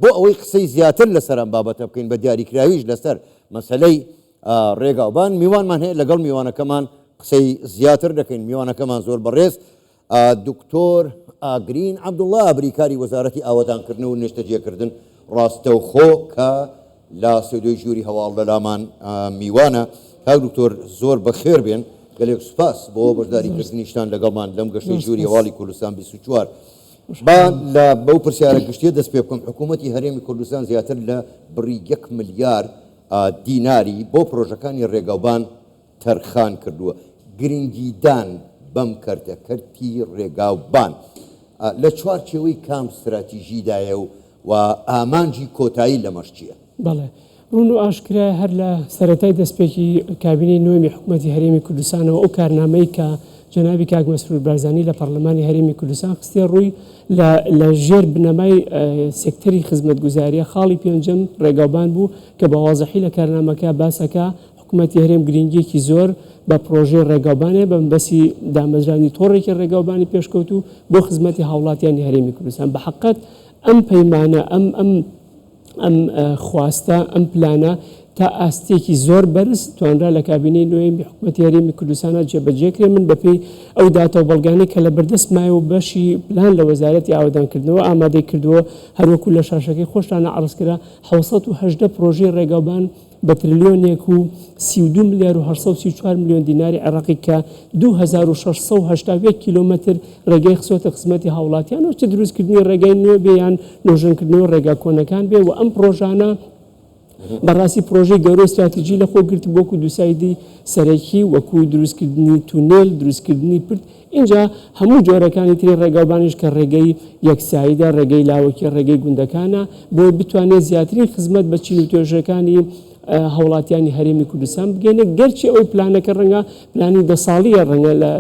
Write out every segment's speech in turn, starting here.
بۆ ئەوەی قسەی زیاتر لەسەر ئەم بابەتە بکەین بە دیاریکراویش لەسەر مەسەلەی ڕێگاوبان میوانمان هەیە لەگەڵ میوانەکەمان قسەی زیاتر دەکەین میوانەکەمان زۆر بەڕێز دکتۆر ئاگرین عەبدوڵا بریکاری وەزارەتی ئاوەدانکردن و نیشتەجێکردن ڕاستەوخۆ کە لە ستۆدیۆی ژووری هەواڵ لەلامان میوانە. کاک دکتۆر زۆر بەخێر بێن، گەلێک سوپاس بۆ بەشداریکردنیشتان لەگەڵمان لەم گەشتەی ژووری هەواڵی کوردستان 24. با لە بەو پرسیارە گشتیە دەست پێ بکەم، حکوومەتی هەرێمی کوردستان زیاتر لە بڕی یەک ملیار دیناری بۆ پرۆژەکانی ڕێگاوبان تەرخان کردووە، گرنگیدان بەم کەرتە، کەرتی ڕێگاوبان، لە چوارچێوەی کام ستراتیژیدایە و و ئامانجی کۆتایی لەمەش چییە؟ بەڵێ، ڕوون و ئاشکرایە هەر لە سەرەتای دەستپێکی کابینەی نۆیەمی حکومەتی هەرێمی کوردستانەوە ئەو کارنامەی کە جەنابی کاک مەسرور بارزانی لە پەڕلەمانی هەرێمی کوردستان خستیە ڕووی لە لە ژێر بنەمای سێکتەری خزمەتگوزاریە خاڵی پێنجەم ڕێگاوبان بوو کە بە وازحی لە کارنامەکە باسەکە حکومەتی هەرێم گرینگیەکی زۆر بە پڕۆژەی ڕێگاوبانێ بە مەبەستی دامەزراندنی تۆڕێکی ڕێگاوبانی پێشکەوتوو بۆ خزمەتی هاوڵاتیانی هەرێمی کوردستان. بە حەققەت ئەم پەیمانە، ئەم ئەم ئەم خواستە، ئەم پلانە تا ئاستێکی زۆر بەرز توانرا لە کابینەی نۆیەمی حکومەتی هەرێمی کوردستانا جێبەجێ کرێ. من بەپێی ئەو داتا و بەڵگانەی کە لە بەردەستمایە و بەشی پلان لە وەزارەتی ئاوەدانکردنەوە ئامادەی کردووە، هەروەکو لە شاشەکەی خۆشتانا عەرز کرا، 718 پڕۆژەی ڕێگاوبان بە ترلیۆنێک و 32 ملیار و 834 ملیۆن دیناری عێراقی کە 2681 کیلۆمەتر ڕێگای خستۆتە خزمەتی هاوڵاتیان و چ دروستکردنی ڕێگای نوێ بێ یان نۆژەنکردنەوەی ڕێگا کۆنەکان بێ و ئەم پڕۆژانە بەڕاستی پڕۆژەی گەورە و ستراتیجی لەخۆ گرتبوو وەکو دووسایدی سەرەکی وەکو دروستکردنی تونێل دروستکردنی پرد ئینجا هەموو جۆرەکانی تری ڕێگاوبانیش کە ڕێگەی یەکسایدە، ڕێگەی لاوەکی، ڕێگەی گوندەکانە، بۆی بتوانێت زیاترین خزمەت بە چین و توێژەکانی هاوڵاتیانی هەرێمی کوردستان بگەینێت، گەرچی ئەو پلانەکە ڕەنگە پلانی دە ساڵیە، ڕەنگە لە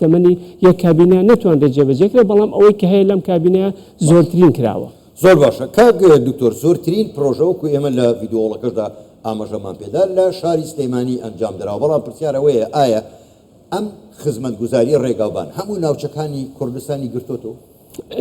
تەمەنی یەک کابینە نەتوانرێت جێبەجێ کرێت، بەڵام ئەوەی کە هەیە لەم کابینەیە زۆرترین کراوە. زۆر باشە کاک دکتۆر، زۆرترین پرۆژە وەکو ئێمە لە ڤیدیۆڵەکەشدا ئاماژەمان پێدا لە شاری سلێمانی ئەنجام دراوە، بەڵام پرسیار ئەوەیە ئایا ئەم خزمەتگوزاریە ڕێگاوبان هەموو ناوچەکانی کوردستانی گرتۆتەوە؟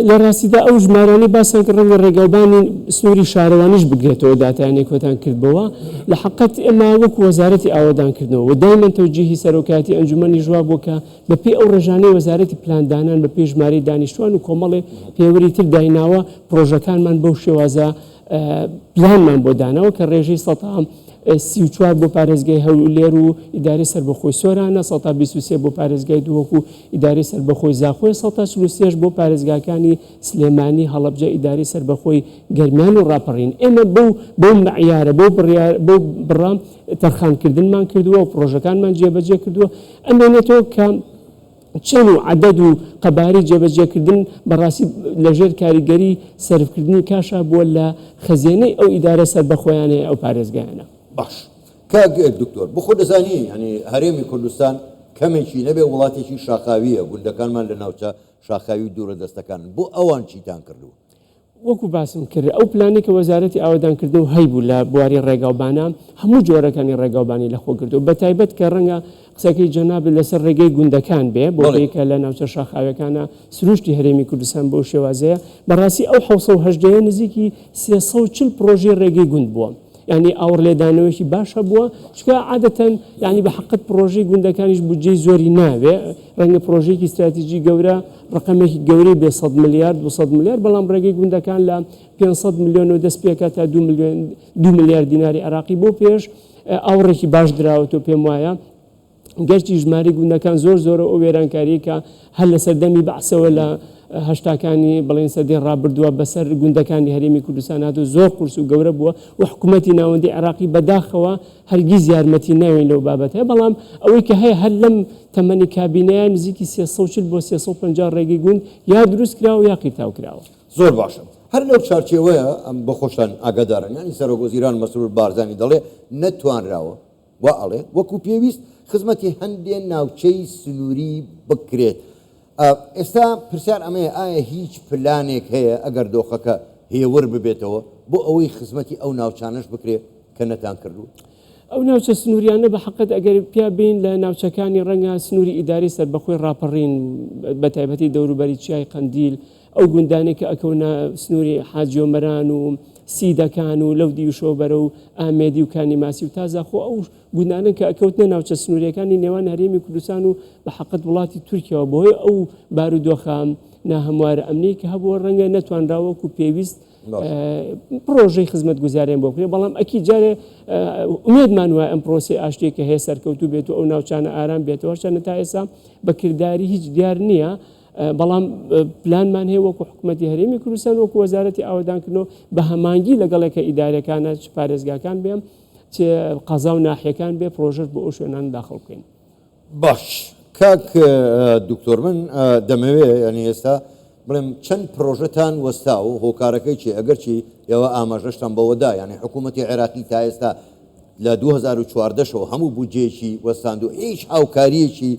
لە ڕاستیدا ئەو ژمارانەی باسیان کرد ڕەنگە ڕێگاوبانی سنووری شارەوانیش بگرێتەوە داتایانەی کۆتان کردبەوە لە حەقەت ئێمە وەکو وەزارەتی ئاوەدانکردنەوە و دایمەن تەوجیهی سەرۆکایەتی ئەنجومەنیش وا بووە کە بەپێی ئەو ڕێژانەی وەزارەتی پلاندانان بەپێی ژمارەی دانیشتوان و کۆمەڵێ پێوەری تر دایناوە پڕۆژەکانمان بەو شێوازە پلانمان بۆ داناوە کە ڕێژەی 34% بۆ پارێزگای هەولێر و ئیدارەی سەربەخۆی سۆرانە، 23% بۆ پارێزگای دهۆک و ئیدارەی سەربەخۆی زاخۆیە، 43% بۆ پارێزگاکانی سلێمانی، هەڵەبجە، ئیدارەی سەربەخۆی گەرمیان و ڕاپەڕین. ئێمە بەو بەو مەعیارە، بەو بڕیار بەو بڕە تەرخانکردنمان کردووە و پڕۆژەکانمان جێبەجێ کردووە. ئەمێنێتەوە کە چەند و عەدەد و قەبارەی جێبەجێکردن بەڕاستی لەژێر کاریگەری سەرفکردنی کاشا بووە لە خەزێنەی ئەو ئیدارە سەربەخۆیانەی ئەو پارێزگایانە. باش کاک دکتۆر بخۆ دەزانی یانی هەرێمی کوردستان کەمێکی نەبێ وڵاتێکی شاخاویە گوندەکانمان لە ناوچە شاخاوی و دوورە دەستەکانن بۆ ئەوان چیتان کردووە؟ وەکو باسم کرد ئەو پلانەی کە وەزارەتی ئاوەدانکردنەوە هەیبوو لە بواری ڕێگاوبانە هەموو جۆرەکانی ڕێگاوبانی لەخۆ گرتووە بەتایبەت کە ڕەنگە قسەکەی جەنابت لەسەر ڕێگەی گوندەکان بێ بۆ ئەوەی کە لە ناوچە شاخاویەکانە سروشتی هەرێمی کوردستان بەو شێوازەیە بەڕاستی ئەو 718 نزیکی 340 پڕۆژەی ڕێگەی گوند بووە یعنی ئاوڕلێدانەوەیەکی باش هەبووە چونکە عادەتەن یعنی بە حەقت پڕۆژەی گوندەکانیش بودجەی زۆری ناوێ ڕەنگە پڕۆژەیەکی ستراتیجی گەورە ڕەقەمێکی گەورەی بێ 100 ملیار 200 ملیار بەڵام ڕێگەی گوندەکان لە 500 ملیۆنەوە دەست پێکات تا 2 ملیۆن 2 ملیار دیناری عێراقی بۆ پێش ئاوڕێکی باش دراوەتەوە پێم وایە گەرچی ژمارەی گوندەکان زۆر زۆرە ئەو وێرانکاریە کە هەر لە سەردەمی بەعسەوە لە هەشتاکانی بڵێن سەدەی ڕابردووە بەسەر گوندەکانی هەرێمی کوردستان هاتوو زۆر قورس و گەورە بووە و حکوومەتی ناوەندی عێراقی بەداخەوە هەرگیز یارمەتی ناوێن لەو بابەتە بەڵام ئەوەی کە هەیە هەر لەم تەمەنی کابینەیە نزیکی 340 بۆ 350 ڕێگەی گوند یا دروست کراوە یا قیرتاو کراوە. زۆر باشە هەر لەو چوارچێوەیە ئەم بۆ خۆشتان ئاگادارن یانی سەرۆک وەزیران مەسرور بارزانی دەڵێ نەتوانراوە وا ئەڵێ وەکو پێویست خزمەتی هەندێ ناوچەی سنووری بکرێت. ئێستا پرسیار ئەمەیە ئایا هیچ پلانێک هەیە ئەگەر دۆخەکە هێور ببێتەوە بۆ ئەوەی خزمەتی ئەو ناوچانەش بکرێت کە نەتان کردووە؟ ئەو ناوچە سنووریانە بە حەقت ئەگەر پیا بین لە ناوچەکانی ڕەنگە سنووری ئیداری سەربەخۆی ڕاپەڕین بە تایبەتی دەوروبەری چیای قەندیل، ئەو گوندانەی کە ئەکەونە سنووری حاجیۆمەران و سیدەکان و لەو دیوشەوە بەرەو ئامێدی و کانی ماسی و تا زاخۆ ئەو گوندانەن کە ئەکەوتنە ناوچە سنووریەکانی نێوان هەرێمی کوردستان و بە حەقت وڵاتی تورکیاوە بەهۆی ئەو بارودۆخە ناهەموارە ئەمنیەی کە هەبووە ڕەنگە نەتوانرا وەکو پێویست پڕۆژەی خزمەتگوزاریان بۆ بکرێت، بەڵام ئەکید جارێ ئومێدمان وایە ئەم پرۆسەی ئاشتیە کە هەیە سەرکەوتوو بێت و ئەو ناوچانە ئارام بێتەوە، هەرچەندە تا ئێستا بە کرداری هیچ دیار نییە، بەڵام پلانمان هەیە وەکو حکوومەتی هەرێمی کوردستان وەکو وەزارەتی ئاوەدانکردنەوە بە هەمانگی لەگەڵ یەکە ئیدارەکانە چ پارێزگاکان بێ چ قەزا و ناحیەکان بێ پرۆژەش بۆ ئەو شوێنانە داخڵ بکەین. باش کاک دکتۆر من دەمەوێ یانی ئێستا بڵێم چەند پرۆژەتان وەستا و هۆکارەکەی چی ئەگەرچی ئێوە ئاماژەشتان بەوەدا یانی حکوومەتی عێراقی تا ئێستا لە 2014 شەوە هەموو بودجەیەکی وەستاند و هیچ هاوکاریەکی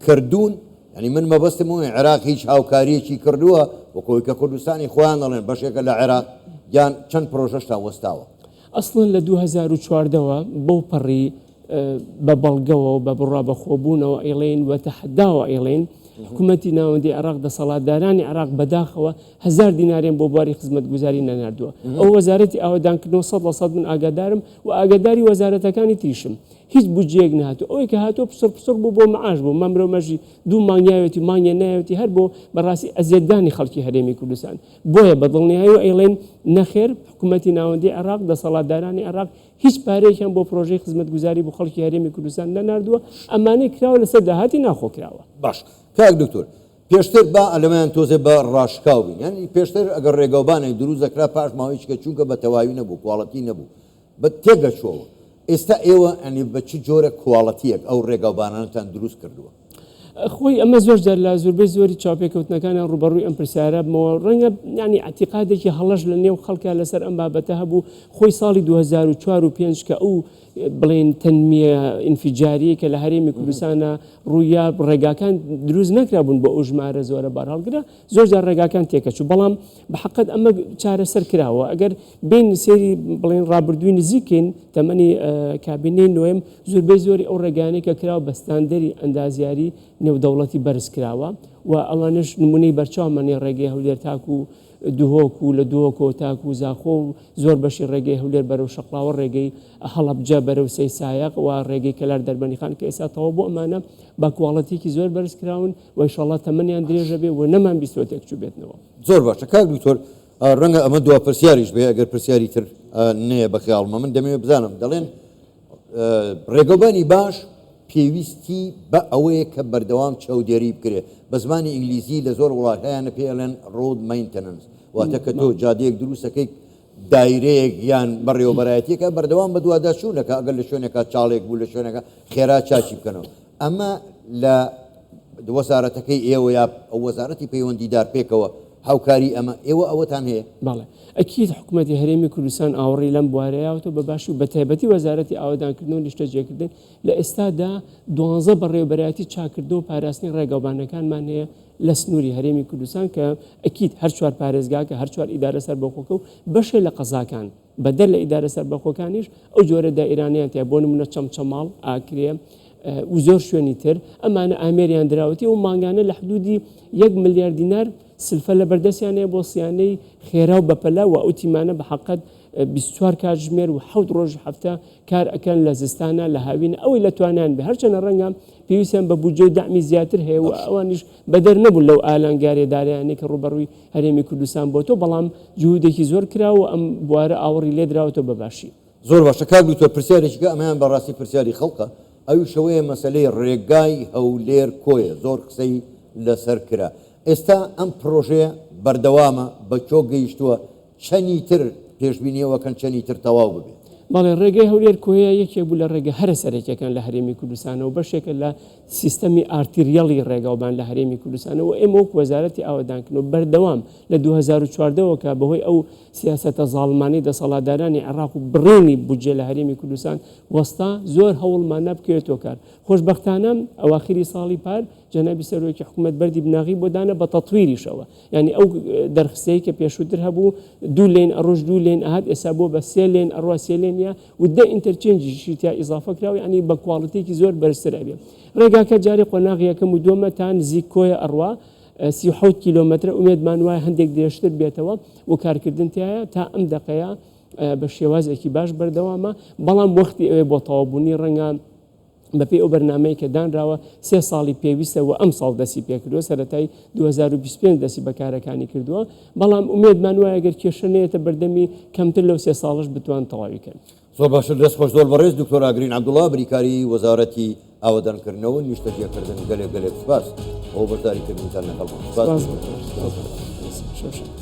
کردوون یعنی من مەبەستم ئەوەیە عێراق هیچ هاوکاریەکی کردووە وەکەوەی کە کوردستانی خۆیان دەڵێن بەشێکە لە عێراق یان چەند پرۆژەشتان وەستاوە؟ ئەسڵەن لە 2014 وە بەو پەڕی بە بەڵگەوە و بە بڕوا بەخۆبوونەوە ئەیڵێین و تەحەداوە ئەیڵێین، حکوومەتی ناوەندی عێراق، دەسەڵاتدارانی عێراق بەداخەوە هەزار دیناریان بۆ بواری خزمەتگوزاری نەناردووە. ئەوە وەزارەتی ئاوەدانکردنەوە 100% من ئاگادارم و ئاگاداری وەزارەتەکانی تریشم. هیچ بودجەیەک نەهاتووە. ئەوەی کە هاتووە پچڕ پچڕ بوو بۆ مەعاش بوو، مەمرە و مەژی دوو مانگ یاوێتی و مانگێ نایەوێتی هەر بۆ بەڕاستی ئەزیەتدانی خەڵکی هەرێمی کوردستان. بۆیە بە دڵنیایەوە ئەیڵێین نەخێر حکوومەتی ناوەندی عێراق، دەسەڵاتدارانی عێراق هیچ پارەیەکیان بۆ پرۆژەی خزمەتگوزاری بۆ خەڵکی هەرێمی کوردستان نەناردووە، ئەمانەی کراوە لەسەر داهاتی ناوخۆ کراوە. باش کاک دکتۆر پێشتر با لەمەیان تۆزێ بە ڕاشکاو بین یانی پێشتر ئەگەر ڕێگەوبانێک دروست دەکرا پاش ماوەیەکی کە چونکە بە تەواوی نەبوو کواڵەتی نەبوو بە تێگەچۆوە ئێستا ئێوە یانی بە چ جۆرە کواڵەتیەک ئەو ڕێگاوبانانەتان دروست کردووە؟ خۆی ئەمە زۆر جار لە زۆربەی زۆری چاوپێکەوتنەکانیان ڕووبەڕووی ئەم پرسیارە بمەوە ڕەنگە یانی ئیعتیقادێکی هەڵەش لە نێو خەڵکا لەسەر ئەم بابەتە هەبوو خۆی ساڵی 2004 و 5 کە ئەو بڵێن تەنمیە ئینفیجاریە کە لە هەرێمی کوردستانە ڕوویا ڕێگاکان دروست نەکرابوون بۆ ئەو ژمارە زۆرە بارهەڵگرە زۆر جار ڕێگاکان تێکەچوو بەڵام بە حەقت ئەمە چارەسەر کراوە ئەگەر بێین سەیری بڵێن ڕابردووی نزیک کەین تەمەنی کابینەی نۆیەم زۆربەی زۆری ئەو ڕێگایانەی کە کراوە بە ستاندەری ئەندازیاری نێودەوڵەتی بەرز کراوە و ئەوانەش نمونەی بەرچاومان هەیە ڕێگەی هەولێر تاکو دهۆک و لە دهۆکەوە تاکو زاخۆ و زۆر بەشی ڕێگەی هەولێر بەرەو شەقڵاوە ڕێگەی هەڵەبجە بەرەو سەیسایەق و ڕێگەی کەلار دەربەندیخان کە ئێستا تەواو بۆ ئەمانە بە کواڵەتیەکی زۆر بەرز کراون و ئیشەڵا تەمەنیان درێژە بێ و نەمان بیستوە تێکچووبێتنەوە. زۆر باشە کاک دکتۆر ڕەنگە ئەمە دوا پرسیاریش بێ ئەگەر پرسیاری تر نەیە بە خەیاڵمە من دەمەوێت بزانم دەڵێن ڕێگەوبانی باش پێویستی بە ئەوەیە کە بەردەوام چاودێری بکرێت بە زمانی ئینگلیزی لە زۆر وڵات هەیانە پێ ئەڵێن road maintenance واتە کە تۆ جادەیەک دروستەکەی دایرەیەک یان بەڕێوەبەرایەتیەکە بەردەوام بەدواداچوونەکە ئەگەر لە شوێنێکا چاڵێک بوو لە شوێنەکە خێرا چاکی بکەنەوە ئەمە لە وەزارەتەکەی ئێوە یا وەزارەتی پەیوەندیدار پێکەوە هاوکاری ئەمە ئێوە ئەوەتان هەیە؟ بەڵێ ئەکید حکومەتی هەرێمی کوردستان ئاوڕی لەم بوارە یاوەتەوە بە باشی و بەتایبەتی وەزارەتی ئاوەدانکردن و نیشتەجێکردن لە ئێستادا دوانزە بەڕێوەبەرایەتی چاککردن و پاراستنی ڕێگاوبانەکانمان هەیە لە سنووری هەرێمی کوردستان کە ئەکید هەر چوار پارێزگاکە هەر چوار ئیدارە سەربەخۆکە و بەشێ لە قەزاکان بەدەر لە ئیدارە سەربەخۆکانیش ئەو جۆرە دائیرانەیان تیا بۆ نمونە چەمچەماڵ، ئاکرێ و زۆر شوێنی تر ئەمانە ئامێریان دراوەتی و مانگانە لە حدودی یەک ملیار دینار سلفە لە بەردەستیان هەیە بۆ سیانەی خێرا و بەپەلە و ئەو تیمانە بە حەقەت 24 کاتژمێر و حەوت ڕۆژی هەفتە کار ئەکەن لە زستانە لە هاوینە ئەوەی لە توانایان بێ هەرچەنە ڕەنگە پێویستیان بە بودجە و دەعمی زیاتر هەیە و ئەوانیش بەدەر نەبوون لەو ئالانگاریە دارایانەی کە ڕووبەڕووی هەرێمی کوردستان بۆتەوە، بەڵام جهودێکی زۆر کراوە و ئەم بوارە ئاوڕی لێدراوەتەوە بە باشی. زۆر باشە کاک دکتۆر پرسیارێکی کە ئەمەیان بەڕاستی پرسیاری خەڵکە ئەویش ئەوەیە مەسەلەی ڕێگای هەولێر کۆیە زۆر قسەی لەسەر کرا ئێستا ئەم پڕۆژەیە بەردەوامە بە کۆ گەیشتووە چەنی تر پێشبینی ئەوە کەن چەنی تر تەواو ببێت؟ بەڵێ ڕێگەی هەولێر کۆیە یەکێک بوو لە ڕێگە هەرە سەرەکیەکان لە هەرێمی کوردستانەوە بەشێکە لە سیستەمی ئارتیریەڵی ڕێگاوبان لە هەرێمی کوردستانەوە و ئێمە وەک وەزارەتی ئاوەدانکردنەوە بەردەوام لە 2014 ەوە کە بەهۆی ئەو سیاسەتە زاڵمانەی دەسەڵاتدارانی عێراق و بڕینی بودجە لە هەرێمی کوردستان وەستا زۆر هەوڵمان نا بکەوێتەوە کار خۆشبەختانە ئەواخیری ساڵی پار جەنابی سەرۆکی حکوومەت بەردی بناغی بۆ دانا بە تەتویریشەوە یانی ئەو دەرخستەی کە پێشووتر هەبوو دوو lane ئەڕۆش دوو lane ئەهات ئێستا بووە بە سێ lane ئەڕوا سێ lane ە و دە interchange یشی تیا ئیزافە کراوە یانی بە quality ێکی زۆر بەرزتر ئەبێ ڕێگاکە جارێ قۆناغی یەکەم و دووەمە تا نزیک کۆیە ئەڕوا. 37 کیلۆمەترە، ئومێدمان وایە هەندێک درێژتر بێتەوە و کارکردن تیایە تا ئەم دەقەیە بە شێوازێکی باش بەردەوامە، بەڵام وەختی ئەوێ بۆ تەواوبوونی ڕەنگە بەپێی ئەو بەرنامەی کە دانراوە سێ ساڵی پێویستە و ئەمساڵ دەستی پێکردووە، سەرەتای 2025 دەستی بە کارەکانی کردووە، بەڵام ئومێدمان وایە گەر کێشە نەیەتە بەردەمی کەمتر لەو سێ ساڵەش بتوان تەواوی کەن. زۆر باشە دەست خۆش زۆر بەڕێز دکتۆر ئاگرین عەبدوڵا بریکاری وەزارەتی ئاوەدانکردنەوە و نیشتەجێکردن گەلێک گەلێک سوپاس بۆ بەشداریکردنتان لەگەڵمان سوپاس. سوپاس.